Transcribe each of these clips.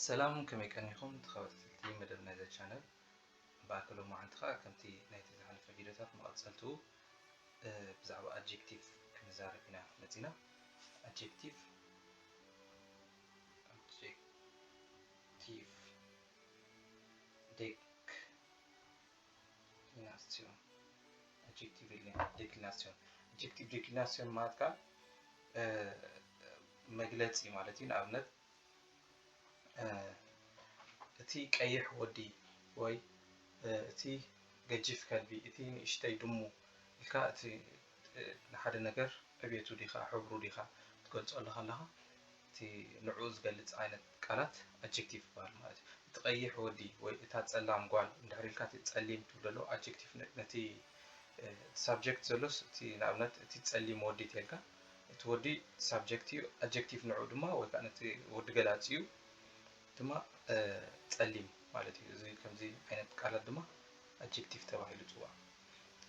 ሰላም፣ ከመይ ቀኒኹም ተኸታተልቲ መደብ ናይዛ ቻነል? እምበኣር ሎማዓንቲ ኸኣ ከምቲ ናይቲ ዝሓለፈ ቪድዮታት መቐጸልትኡ፣ እ፣ ብዛዕባ ኣድጀክቲቭ ክንዛረብ ኢና መጺና። ኣድጀክቲቭ፣ ኣድጀክቲቭ ዴክ ዲክሊናስዮን። ኣድጀክቲቭ ዲክሊናስዮን። ኣድጀክቲቭ ዲክሊናስዮን ማለት ከኣ፣ እ፣ መግለጺ ማለት እዩ። ንኣብነት፣ እ፣ እቲ ቀይሕ ወዲ ወይ፣ እ፣ እቲ ገጂፍ ከልቢ፣ እቲ ንእሽተይ ድሙ ኢልካ እቲ፣ እ፣ ንሓደ ነገር ዕብየቱ ዲኻ፣ ሕብሩ ዲኻ ክትገልጾ ኣለኻ ኣለኻ፣ እቲ ንዕኡ ዝገልጽ ዓይነት ቃላት ኣድጀክቲቭ ይበሃል ማለት እዩ። እቲ ቀይሕ ወዲ ወይ እታ ጸላም ጓል እንድሕር ኢልካ እቲ ጸሊም ትብሎ ኣለዎ ኣድጀክቲቭ ነ-፣ ነቲ፣ እ፣ ሳብጀክት ዘሎስ እቲ ንኣብነት እቲ ጸሊም ወዲ ተልካ እቲ ወዲ ሳብጀክት እዩ፣ ኣድጀክቲቭ ንዕኡ ድማ ወይ ከዓ ነቲ ወዲ ገላጺ እዩ። ድማ፣ እ፣ ጸሊም ማለት እዩ። እዚ ከምዚ ዓይነት ቃላት ድማ ኣድጀክቲቭ ተባሂሉ ይጽዋዕ።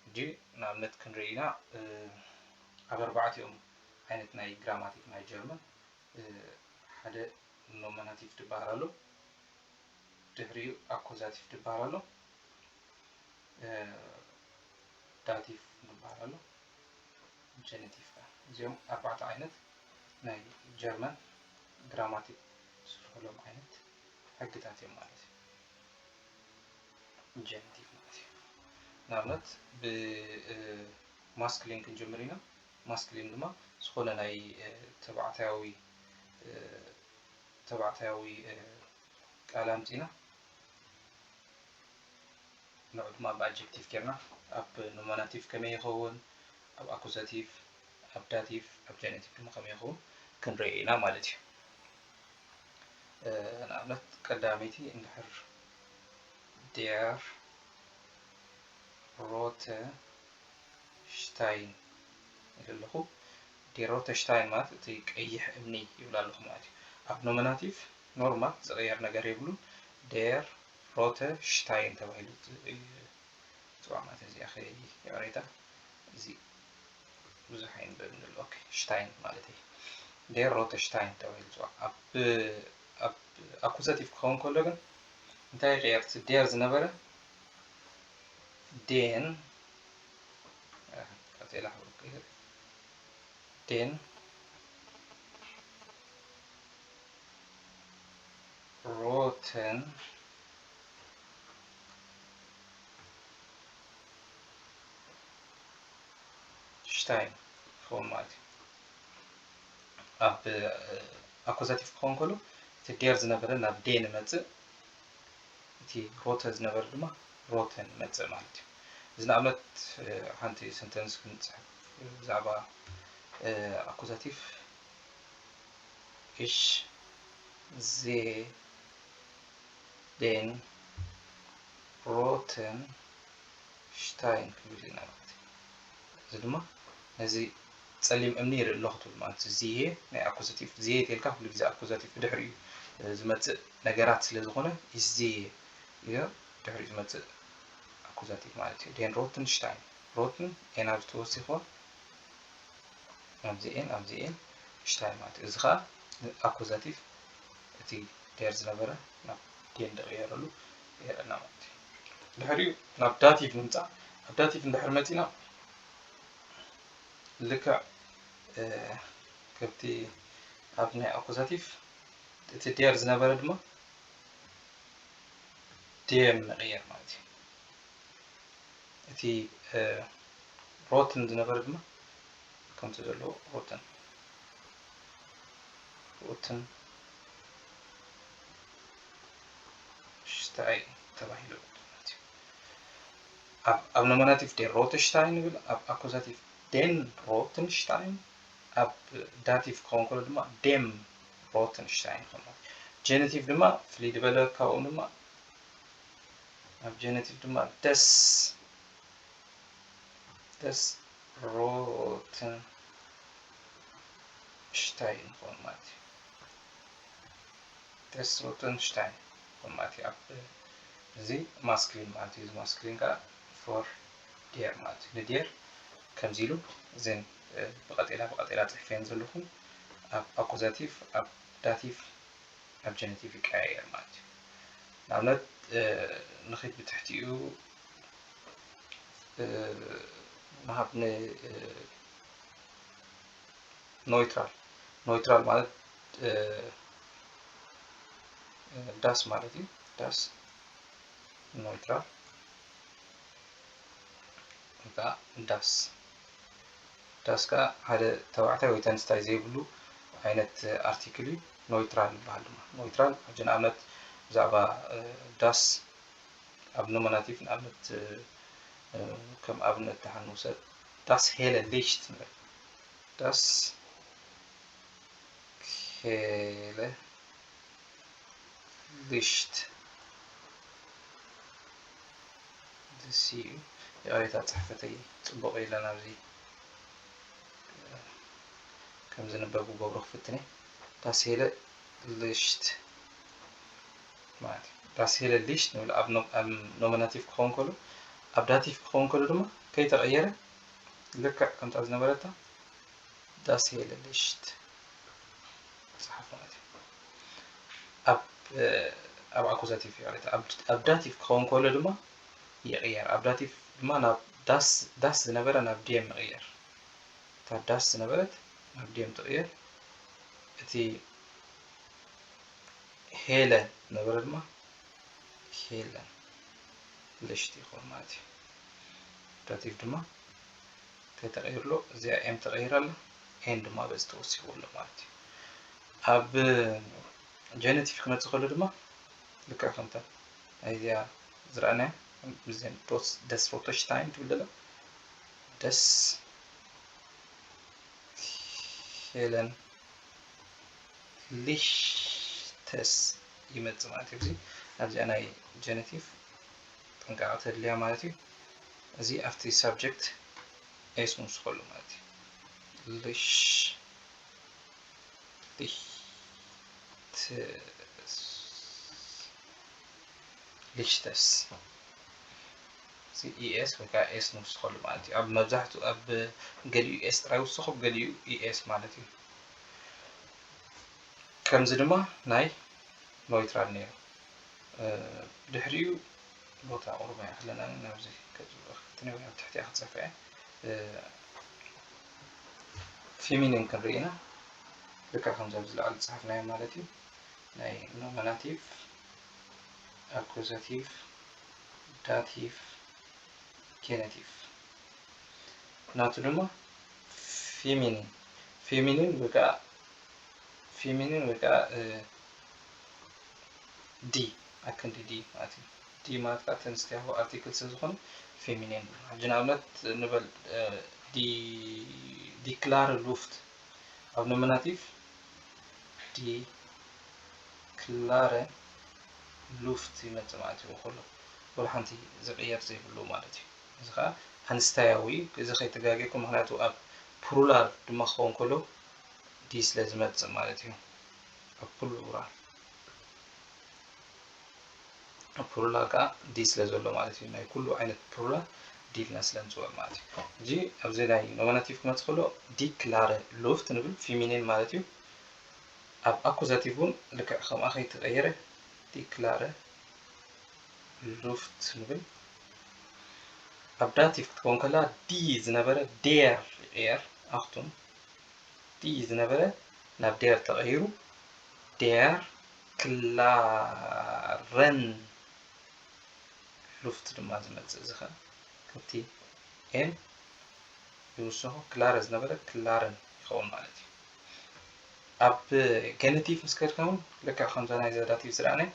ሕጂ ንኣብነት ክንርኢ ኢና፣ እ፣ ኣብ ኣርባዕቲኦም ዓይነት ናይ ግራማቲክ ናይ ጀርመን፣ እ፣ ሓደ ኖሚናቲቭ ዝበሃል ኣሎ፣ ድሕሪኡ ኣኩዛቲቭ ዝበሃል ኣሎ፣ እ፣ ዳቲቭ ዝበሃል ኣሎ፣ ጀነቲቭ ከኣ። እዚኦም ኣርባዕተ ዓይነት ናይ ጀርመን ግራማቲክ ዝስርሑሎም ዓይነት ሕግታት እዮም ማለት እዩ። ጀነቲቭ ማለት እዩ። ንኣብነት ብ፣ እ፣ ማስክሊን ክንጅምር ኢና። ማስክሊን ድማ ዝኾነ ናይ፣ እ፣ ተባዕታያዊ፣ እ፣ ተባዕታያዊ፣ እ፣ ቃል ኣምጺና ንዑ ድማ ብኣድጀክቲቭ ጌርና ኣብ ኖሚናቲቭ ከመይ ይኸውን፣ ኣብ ኣኩዛቲቭ፣ ኣብ ዳቲቭ፣ ኣብ ጀነቲቭ ድማ ከመይ ይኸውን ክንርኢ ኢና ማለት እዩ። እ፣ ንኣብነት ቀዳመይቲ እንድሕር ዴር ሮተ ሽታይን ኢለ ኣለኹ። ዴር ሮተ ሽታይን ማለት እቲ ቀይሕ እምኒ ይብል ኣለኹ ማለት እዩ። ኣብ ኖሚናቲቭ ኖርማል ዝቕየር ነገር የብሉን። ዴር ሮተ ሽታይን ተባሂሉ ዝ-፣ እዩ ዝጽዋዕ ማለት እዩ። እዚኣ ከ ይቕሬታ፣ እዚ ብዙሕ ኣይንበብን ዘሎ። ኦኬ፣ ሽታይን ማለት እዩ። ዴር ሮተ ሽታይን ተባሂሉ ይጽዋዕ። ኣብ፣ ኣብ ኣኩዛቲቭ ክኸውን ከሎ ግን እንታይ ይቕየር? እቲ ዴር ዝነበረ ዴን፣ እ፣ ቀጺላ ክብሎ ይኽእል። ዴን ሮተን ሽታይን ክኸውን ማለት እዩ። ኣብ፣ እ፣ ኣኩዛቲቭ ክኸውን ከሎ እቲ ዴር ዝነበረ ናብ ዴን ይመጽእ፣ እቲ ሮተ ዝነበረ ድማ ሮተን ይመጽእ ማለት እዩ። እዚ ንኣብነት፣ እ፣ ሓንቲ ሰንተንስ ክንጽሕፍ ብዛዕባ፣ እ፣ ኣኩዛቲቭ፣ እሽ፣ ዜ፣ ዴን ሮተን ሽታይን ክንብል ኢና ማለት እዩ። እዚ ድማ ነዚ ጸሊም እምኒ ይርኢ ኣለኹ ትብል ማለት እዩ። ዝዬ ናይ ኣኩዛቲቭ፣ ዝዬ ተልካ ኩሉ ግዜ ኣኩዛቲቭ ብድሕሪኡ ዝመጽእ ነገራት ስለ ዝኾነ፣ ዝዬ ኢሉ ድሕሪኡ ዝመጽእ ኣኩዛቲቭ ማለት እዩ። ዴን ሮትን ሽታይን፣ ሮትን ኤን ኣብዚ ተወሲኽዋ፣ ኣብዚ ኤን፣ ኣብዚ ኤን ሽታይን ማለት እዩ። እዚ ኸኣ ኣኩዛቲቭ እቲ ዴር ዝነበረ ናብ ዴን ዝቕየረሉ የርእየና ማለት እዩ። ድሕሪኡ ናብ ዳቲቭ ንምጻእ። ኣብ ዳቲቭ እንድሕር መጺና ልክዕ፣ እ፣ ከምቲ ኣብ ናይ ኣኩዛቲቭ እቲ ዴር ዝነበረ ድማ ዴም ንቕየር ማለት እዩ። እቲ፣ እ፣ ሮትን ዝነበረ ድማ ከምቲ ዘለዎ ሮትን፣ ሮትን ሽታይ ተባሂሉ ማለት እዩ። ኣብ፣ ኣብ ኖሚናቲቭ ዴን ሮተ ሽታይን ንብል፣ ኣብ ኣኩዛቲቭ ዴን ሮትን ሽታይን፣ ኣብ ዳቲቭ ክኸውን ከሎ ድማ ዴም ሮትን ሽታይን ይኸውን ማለት እዩ። ጀነቲቭ ድማ ፍልይ ዝበለ ካብኡ ድማ ኣብ ጀነቲቭ ድማ ደስ፣ ደስ ሮትን ሽታይን ይኸውን ማለት እዩ። ደስ ሮትን ሽታይን ይኸውን ማለት እዩ። ኣብ እዚ ማስክሊን ማለት እዩ። እዚ ማስክሊን ከዓ ፎር ዴር ማለት እዩ። ንዴር ከምዚ ኢሉ እዘን፣ እ፣ ብቐጤላ ብቐጤላ ጽሒፈን ዘለኹ ኣብ ኣኩዛቲቭ፣ ኣብ ዳቲቭ፣ ኣብ ጀነቲቭ ይቀያየር ማለት እዩ። ንኣብነት ንኺድ ብትሕቲኡ ንሃብ ኖይትራል ኖይትራል ማለት ዳስ ማለት እዩ። ዳስ ኖይትራል ወይ ከዓ ዳስ ዳስ ከዓ ሓደ ተባዕታይ ወይ ተንስታይ ዘይብሉ ዓይነት ኣርቲክል እዩ። ኖይትራል ይበሃል ድማ። ኖይትራል ሕጂ ንኣብነት ብዛዕባ ዳስ ኣብ ኖሚናቲቭ ንኣብነት ከም ኣብነት ደሓን ንውሰድ። ዳስ ሄለ ሊሽት ንበል። ዳስ ሄለ ሊሽት ዝሲ እዩ። ይቕሬታ ጽሕፈተይ ጽቡቕ የለን ኣብዚ ከም ዝንበብ ክገብሮ ክፍትን እየ። ዳስ ሄለ ሊሽት ማለት እዩ። ዳስ ሄለ ሊሽት ንብል ኣብ ኖ- ኣብ ኖሚናቲቭ ክኸውን ከሎ ኣብ ዳቲቭ ክኸውን ከሎ ድማ ከይተቐየረ ልክዕ ከምታ ዝነበረታ ዳስ ሄለ ሊሽት ጸሓፍ ማለት እዩ። ኣብ ኣብ ኣኩዛቲቭ ይቕሬታ ኣብ ዳቲቭ ክኸውን ከሎ ድማ ይቕየር። ኣብ ዳቲቭ ድማ ናብ ዳስ ዳስ ዝነበረ ናብ ዲየም ይቕየር። እታ ዳስ ዝነበረት ናብ ዲየም ትቕየር። እቲ ሄለ ዝነበረ ድማ ሄለን ልሽት ይኸውን ማለት እዩ። ዳቲቭ ድማ ተተቐይርሎ እዚኣ ኤም ተቐይራ ኣላ ኤን ድማ በዚ ተወሲኹ ኣሎ ማለት እዩ። ኣብ ጀነቲቭ ክመፅእ ከሎ ድማ ልክዕ ከምታ ናይዚኣ ዝረኣናያ ምስዘን ዶስ ደስ ሮተሽታይን ትብል ዘላ ደስ ሄለን ሊሽተስ ይመጽእ ማለት እዩ። እዚ ኣብዚኣ ናይ ጀነቲቭ ጥንቃቐ ተድልያ ማለት እዩ። እዚ ኣብቲ ሳብጀክት ኤስ ንውስኸሉ ማለት እዩ። ሊሽ ሊሽተስ ሊሽተስ እዚ ኢኤስ ወይ ከዓ ኤስ ንውስኸሉ ማለት እዩ። ኣብ መብዛሕትኡ ኣብ ገሊኡ ኤስ ጥራይ ይውስኹ፣ ኣብ ገሊኡ ኢኤስ ማለት እዩ። ከምዚ ድማ ናይ ኖይትራል ነይሩ። ድሕሪኡ ቦታ ቁሩብ ኣይኣኽለናን ናብዚ ከጽብቕ ክትነ ወይ ኣብ ትሕቲኣ ክጽሕፍ እየ። ፊሚኒን ክንርኢ ኢና። ልክዕ ከምዚ ኣብዚ ላዕሊ ዝጸሓፍናዮ ማለት እዩ። ናይ ኖሚናቲቭ፣ ኣኩዛቲቭ፣ ዳቲቭ፣ ጌነቲቭ ናቱ ድማ ፊሚኒን ፊሚኒን ወይ ከዓ ፊሚኒን ወይ ከዓ ዲ ኣክንዲ ዲ ማለት እዩ። ዲ ማለት ከዓ ተንስትያሁ ኣርቲክል ስለ ዝኾነ ፊሚኒን። ሕጂ ንኣብነት ንበል ዲክላረ ሉፍት ኣብ ኖሚናቲቭ ዲክላረ ሉፍት ይመፅእ ማለት እዩ። ከሎ ወላ ሓንቲ ዝቕየር ዘይብሉ ማለት እዩ። እዚ ከዓ ኣንስታያዊ እዩ። እዚ ከይተጋጌኩም፣ ምክንያቱ ኣብ ፕሉራል ድማ ክኸውን ከሎ ዲ ስለ ዝመፅእ ማለት እዩ። ኣብ ፕሉራል ኣብ ፕሉራል ከዓ ዲ ስለ ዘሎ ማለት እዩ። ናይ ኩሉ ዓይነት ፕሉራል ዲ ኢልና ስለ ንፅውዕ ማለት እዩ። እዚ ኣብዚ ናይ ኖሚናቲቭ ክመፅእ ከሎ ዲክላረ ሉፍት ንብል ፊሚኒን ማለት እዩ። ኣብ ኣኩዛቲቭ እውን ልክዕ ከምኣ ከይተቐየረ ዲክላረ ሉፍት ንብል። ኣብ ዳቲቭ ክትከውን ከላ ዲ ዝነበረ ዴር ይቕየር። ኣኽቱም ዲ ዝነበረ ናብ ዴር ተቐይሩ ዴር ክላረን ሉፍት ድማ ዝመፅእ። እዚ ኸ ከምቲ ኤም ይውስኹ ክላረ ዝነበረ ክላረን ይኸውን ማለት እዩ። ኣብ ጌነቲቭ ምስ ከድካ እውን ልክዕ ከምዛ ናይዛ ዳቲቭ ዝረኣናይ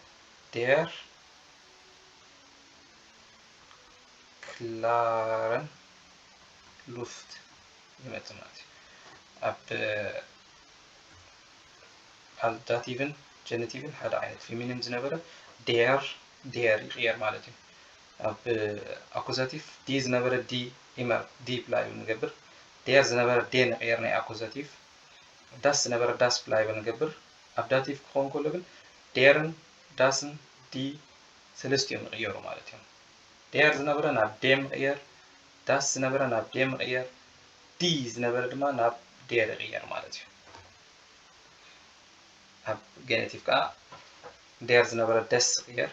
ዴር ክላረን ሉፍት ይመፅእ ማለት እዩ። ኣብ ኣልዳቲቭን ጀነቲቭን ሓደ ዓይነት ፊሚኒን ዝነበረ ዴር ዴር ይቕየር ማለት እዩ። ኣብ ኣኩዛቲቭ ዲ ዝነበረ ዲ ኢመር ዲ ብላይብ ንገብር፣ ዴር ዝነበረ ዴ ንቕየር ናይ ኣኩዛቲቭ፣ ዳስ ዝነበረ ዳስ ብላይብ ንገብር። ኣብ ዳቲቭ ክኸውን ከሎ ግን ዴርን ዳስን ዲ ሰለስቲኦም ይቕየሩ ማለት እዮም። ዴር ዝነበረ ናብ ዴ ምቕየር፣ ዳስ ዝነበረ ናብ ዴ ምቕየር፣ ዲ ዝነበረ ድማ ናብ ዴር ይቕየር ማለት እዩ። ኣብ ጌነቲቭ ከዓ ዴር ዝነበረ ደስ ዝቕየር፣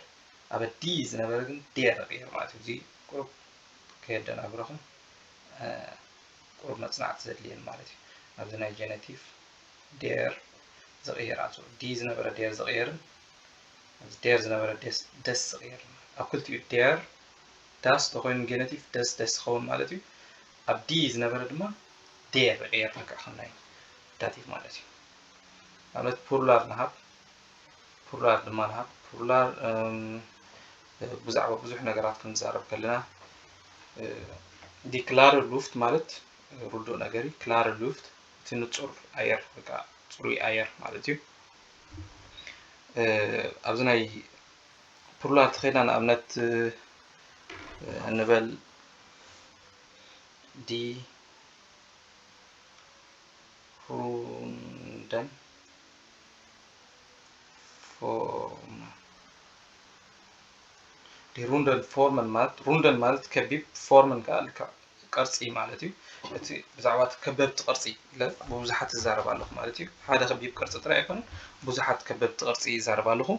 ኣብ ዲ ዝነበረ ግን ዴር ይቕየር ማለት እዩ። እዚ ቁሩብ ከየደናግረኹም፣ እ፣ ቁሩብ መጽናዕቲ ዘድልየን ማለት እዩ። ኣብዚ ናይ ጌነቲቭ ዴር ዝቕየር፣ ኣብዚ ዲ ዝነበረ ዴር ዝቕየርን ኣብዚ ዴር ዝነበረ ደስ፣ ደስ ዝቕየርን፣ ኣብ ክልቲኡ ዴር ዳስ ተኾይኑ ጌነቲቭ ደስ፣ ደስ ዝኸውን ማለት እዩ። ኣብ ዲ ዝነበረ ድማ ዴር ይቕየር፣ ልክዕ ከም ናይ ዳቲቭ ማለት እዩ። ንኣብነት ፕሉራል ንሃብ፣ ፕሉራል ድማ ንሃብ። ፕሉራል፣ እም፣ ብዛዕባ ብዙሕ ነገራት ክንዛረብ ከለና፣ እ፣ ዲ ክላረ ሉፍት ማለት ርዱእ ነገር እዩ። ክላረ ሉፍት እቲ ንጹር ኣየር፣ ወይ ከዓ ጽሩይ ኣየር ማለት እዩ። እ፣ ኣብዚ ናይ ፕሉራል ተኸይድና ንኣብነት፣ እ፣ እንበል ዲ ሩንደን ፎርመን። ዲ ሩንደን ፎርመን ማለት፣ ሩንደን ማለት ከቢብ፣ ፎርመን ከዓ ልክዕ ቅርጺ ማለት እዩ። እቲ ብዛዕባ እቲ ከበብቲ ቅርጺ ኢለ ብብዙሓት እዛረብ ኣለኹ ማለት እዩ። ሓደ ከቢብ ቅርጺ ጥራይ ኣይኮነን፣ ብዙሓት ከበብቲ ቅርጺ ይዛረብ ኣለኹ።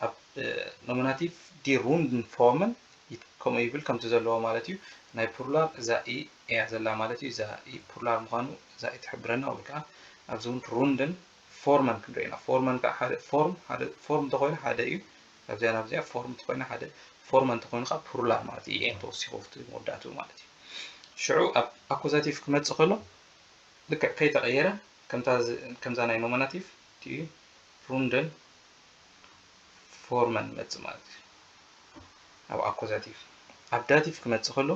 ኣብ፣ እ፣ ኖሚናቲቭ ዲ ሩንደን ፎርመን ይት-፣ ከምኡ ይብል፣ ከምቲ ዘለዎ ማለት እዩ። ናይ ፕሉራል እዛ ኢ እያ ዘላ ማለት እዩ። እዛ ኢ ፕሉራል ምዃኑ እዛ ኢ ትሕብረና፣ ወይ ከዓ ኣብዚ እውን ሩንደን ፎርመን ክንርኢ ኢና። ፎርመን ከዓ ሓደ ፎርም፣ ሓደ ፎርም እንተኾይኑ ሓደ እዩ። ካብዚኣ ናብዚኣ ፎርም እንተኾይኑ ሓደ፣ ፎርመን እንተኾይኑ ከዓ ፕሉራል ማለት እዩ። ኤን ተወሲኹ ኣብቲ መወዳእትኡ ማለት እዩ። ሽዑ ኣብ ኣኩዛቲቭ ክመጽእ ከሎ ልክዕ ከይተቐየረ፣ ከምታ ዝ-፣ ከምዛ ናይ ኖሚናቲቭ እቲ ሩንደን ፎርመን ይመጽእ ማለት እዩ። ኣብ ኣኩዛቲቭ። ኣብ ዳቲቭ ክመጽእ ከሎ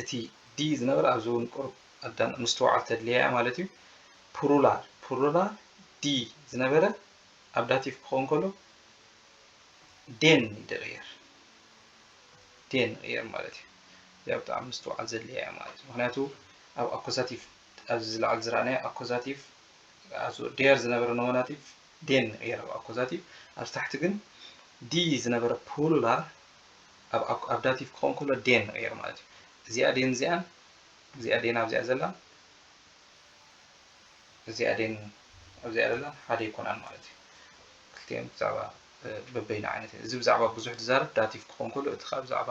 እቲ ዲ ዝነበረ ኣብዚ እውን ቁሩብ ኣዳን ምስትውዓል ተድልያ እያ ማለት እዩ። ፕሉራል፣ ፕሉራል ዲ ዝነበረ ኣብ ዳቲቭ ክኸውን ከሎ ዴን ይቕየር፣ ዴን ይቕየር ማለት እዩ። እዚኣ ብጣዕሚ ምስትውዓል ዘድልያ እያ ማለት እዩ። ምኽንያቱ ኣብ ኣኩዛቲቭ፣ ኣብዚ ዝለዓል ዝረኣናዮ ኣኩዛቲቭ፣ ኣብዚ ዴር ዝነበረ ኖሚናቲቭ ዴን ይቕየር ኣብ ኣኩዛቲቭ። ኣብዚ ታሕቲ ግን ዲ ዝነበረ ፕሉራል ኣብ፣ ኣብ፣ ኣብ ዳቲቭ ክኸውን ከሎ ዴን ይቕየር ማለት እዩ። እዚኣ ዴን እዚኣን፣ እዚኣ ዴን ኣብዚኣ ዘላ፣ እዚኣ ዴን ኣብዚኣ ዘላ ሓደ ኣይኮናን ማለት እዩ። ክልቲኦም ብዛዕባ፣ እ፣ በበይኑ ዓይነት እዩ። እዚ ብዛዕባ ብዙሕ ዝዛረብ ዳቲቭ ክኸውን ከሎ፣ እቲ ከዓ ብዛዕባ፣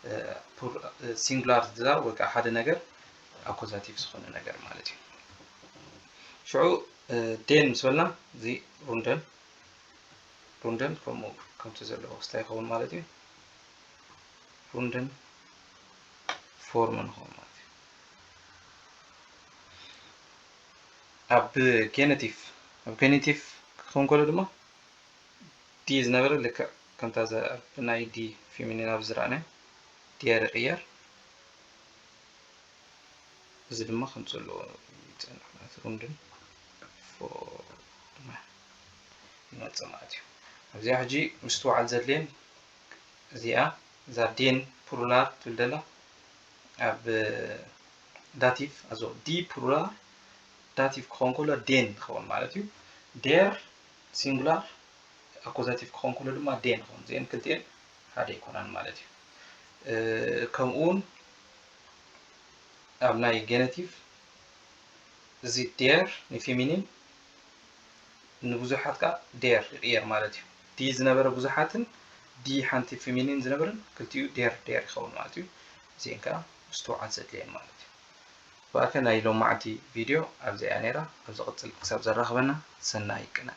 እ፣ ፑር-፣ እ፣ ሲንጉላር ዝዛረብ ወይ ከዓ ሓደ ነገር ኣኮዛቲቭ ዝኾነ ነገር ማለት እዩ። ሽዑ፣ እ፣ ዴን ምስ በልና እዚ ሩንደን፣ ሩንደን ከምኡ ከምቲ ዘለዎ ክስታይ ይኸውን ማለት እዩ። ሩንደን ፎርም ንኸውን ማለት እዩ። ኣብ ጌነቲቭ፣ ኣብ ጌነቲቭ ክኸውን ከሎ ድማ ዲ ዝነበረ ልክዕ ከምታ እዛ ኣብ ናይ ዲ ፌሚኒን ኣብ ዝረኣናዮ ዴር ይቕየር። እዚ ድማ ከም ዘለዎ ይጸንሕ ማለት ሩንድን ፎርመ ይመጽእ ማለት እዩ። ኣብዚኣ ሕጂ ምስትውዓል ዘድልየን እዚኣ፣ እዛ ዴን ፕሉራል ትብል ዘላ ኣብ ዳቲቭ፣ ኣዞ ዲ ፕሉራል ዳቲቭ ክኸውን ከሎ ዴን ክኸውን ማለት እዩ። ዴር ሲንጉላር ኣኮዛቲቭ ክኸውን ከሎ ድማ ዴን ይኸውን። እዚአን ክልቲአን ሓደ ኣይኮናን ማለት እዩ። እ፣ ከምኡ እውን ኣብ ናይ ጌነቲቭ እዚ ዴር ንፌሚኒን ንብዙሓት ከዓ ዴር ይቕየር ማለት እዩ። ዲ ዝነበረ ብዙሓትን ዲ ሓንቲ ፌሚኒን ዝነበረን ክልቲኡ ዴር ዴር ይኸውን ማለት እዩ። እዚአን ከዓ ምስትውዓል ዘድልየን ማለት እዩ። ብኣከ ናይ ሎማዕቲ ቪድዮ ኣብዚኣ እያ ነይራ። ኣብ ዝቕጽል ክሳብ ዘራኽበና ሰናይ ቅነ።